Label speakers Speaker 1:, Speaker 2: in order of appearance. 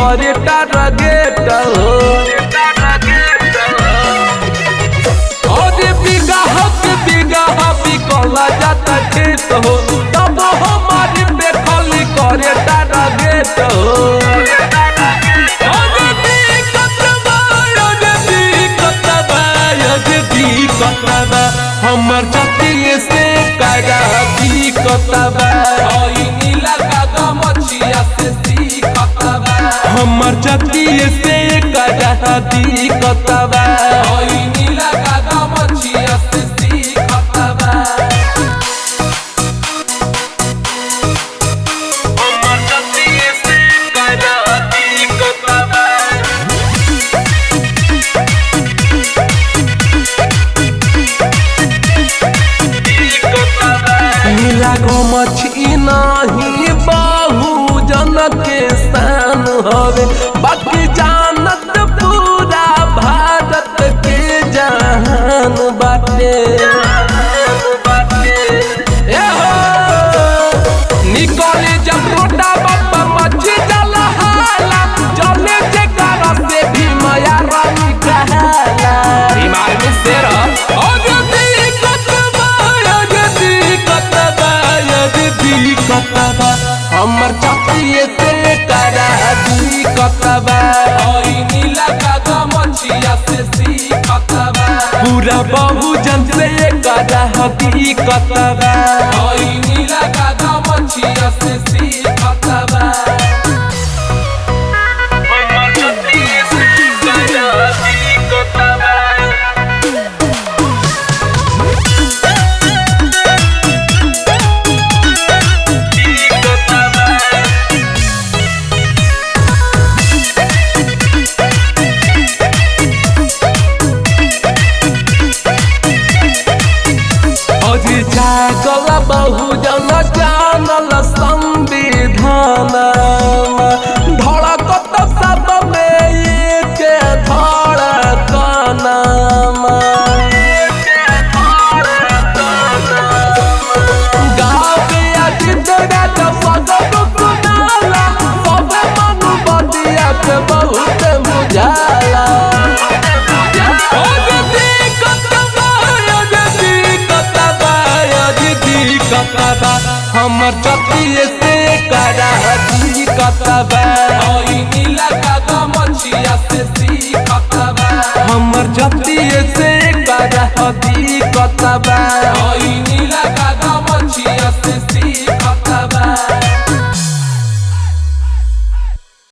Speaker 1: करे टारगेट हो। अरे बिगह के बिगह बिकल जाता खेत हो, तब हमारी पे खाली करे टारगेट हो। अरे दिक्कत बा, अरे दिक्कत बा, अरे दिक्कत बा, हमर छतिए से करा दिक्कत बा।
Speaker 2: ओई नीला कागा मछिया से सीखत बा,
Speaker 1: हमर छतिए से करा दिक्कत बा।
Speaker 2: ओई नीला कागा मछिया से सीखत बा।
Speaker 1: हमर छतिए से करा दिक्कत बा। नीला गमछी नाही बहुजन के स्थान हवे, बाकी जानत पूरा भारत के जहान बाटे। ए हो, निकले जब रोडा बाबा मची जाला हाला, जले जेकरा से भी माया रानी कहाला।
Speaker 2: बीमार में शेर
Speaker 1: अरे दिक्कत बा, अरे दिक्कत बा, अरे दिक्कत बा, हमर छतिए से करा दिक्कत बा।
Speaker 2: ओई नीला कागा मछिया से सीखत बा,
Speaker 1: पूरा बहुजन से करा दिक्कत बा।
Speaker 2: ओई नीला कागा मछिया से सीखत बा।
Speaker 1: हमर छतिए से करा दिक्कत बा। दिक्कत बा। अजी जागल बहुजन जानल संविधान, धड़कत सब में एक धड़कन। गावे अजित राजा सगत सुनाला, सब मनु बदिया के बहुत बुझाला। अरे दिक्कत बा, अरे दिक्कत बा, अरे दिक्कत बा, हमर छतिए से करा दिक्कत बा।
Speaker 2: ओई नीला कागा मछिया से सीखत बा,
Speaker 1: हमर छतिए से करा दिक्कत बा।
Speaker 2: ओई नीला कागा मछिया से सीखत।